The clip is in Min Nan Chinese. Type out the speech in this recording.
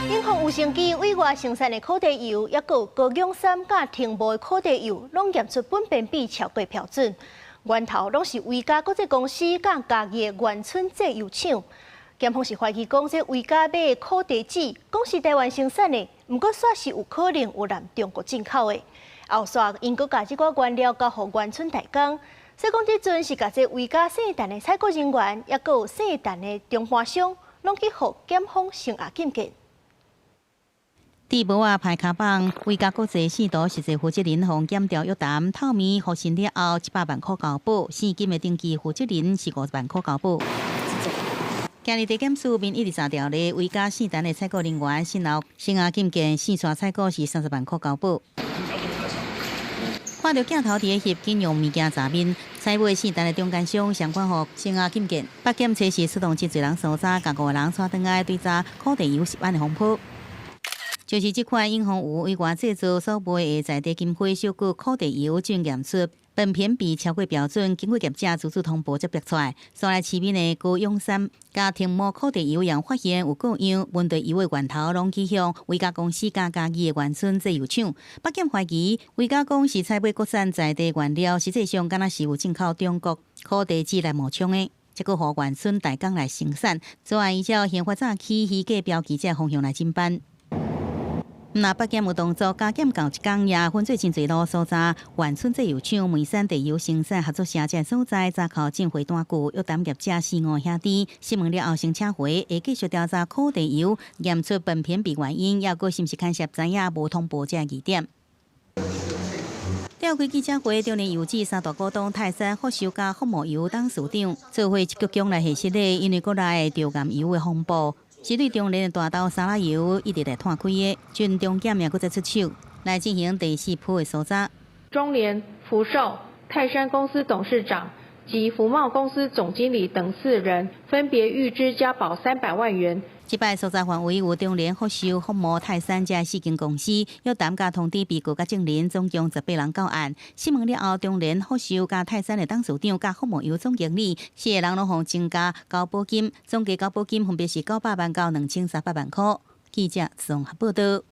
永豐有生機委外生產的苦茶油，抑閣有高雄三佮天母的苦茶油，攏驗出苯偏比超過標準。源頭攏是維嘉國際公司佮嘉義的員村製油廠。檢方是懷疑講，這維嘉買的苦茶籽，講是台灣生產的，毋過煞是有可能有南中國進口的。後續𪜶閣共這寡原料交予員村代工，所以講這陣是共這維嘉聖誕的採購人員，抑閣有聖誕的中盤商，攏去予檢方聲押禁見。佇帽仔排跤榜，維嘉國際四都實際負責人予檢調約談，透明予審了後100萬箍交保，現金的登記負責人是50萬箍交保。今日地檢署民12條例，維嘉聖誕的採購人員審後聲押禁見，四線採購是30萬箍交保。看著鏡頭佇咧翕，緊用物件遮面，採買聖誕的中間商相關予聲押禁見。北檢測是出動真濟人搜查，共五個人帶轉來追查苦茶油食安的風波。就是這款永豐餘委外製造所賣的在地金花小果苦茶油，竟驗出苯偏比超過標準，經過業者自主通報才爆出來。所來市面的高永山佮天母苦茶油也發現有過樣問題油的源頭，攏去向維嘉公司佮嘉義的員村製油廠。北檢懷疑維嘉公司採買國產在地原料，實際上敢若是有進口中國苦茶籽來冒充的。這閣予員村代工來生產，昨晚依照刑法早起虛假標記這方向來偵辦。若北檢有動作加檢到一工，也分做真濟路搜查員村製油廠、梅山茶油生產合作社這所在，查扣進貨單據，約談業者四五兄弟，審問了後先請回，會繼續調查苦茶油驗出苯偏比原因，抑閣是毋是牽涉知影無通報這疑點。召開記者會，中聯油脂三大股東泰山、福壽佮福茂油董事長做伙鞠躬來賀失禮，因為國內著岩油的風暴。是對中聯的大豆沙拉油一直來湠開的，軍中檢也閣再出手來進行第四波的搜查。中聯、福壽、泰山公司董事長及福茂公司總經理等四人，分別預支加保300萬元。這擺搜查範圍有中聯、福壽、福茂、泰山這四間公司，約談佮通知被告佮證人，總共18人到案。審問了後，中聯、福壽佮泰山的董事長佮福茂油總經理四個人攏予增加交保金，總計交保金分別是900萬到2300萬箍。記者綜合報道。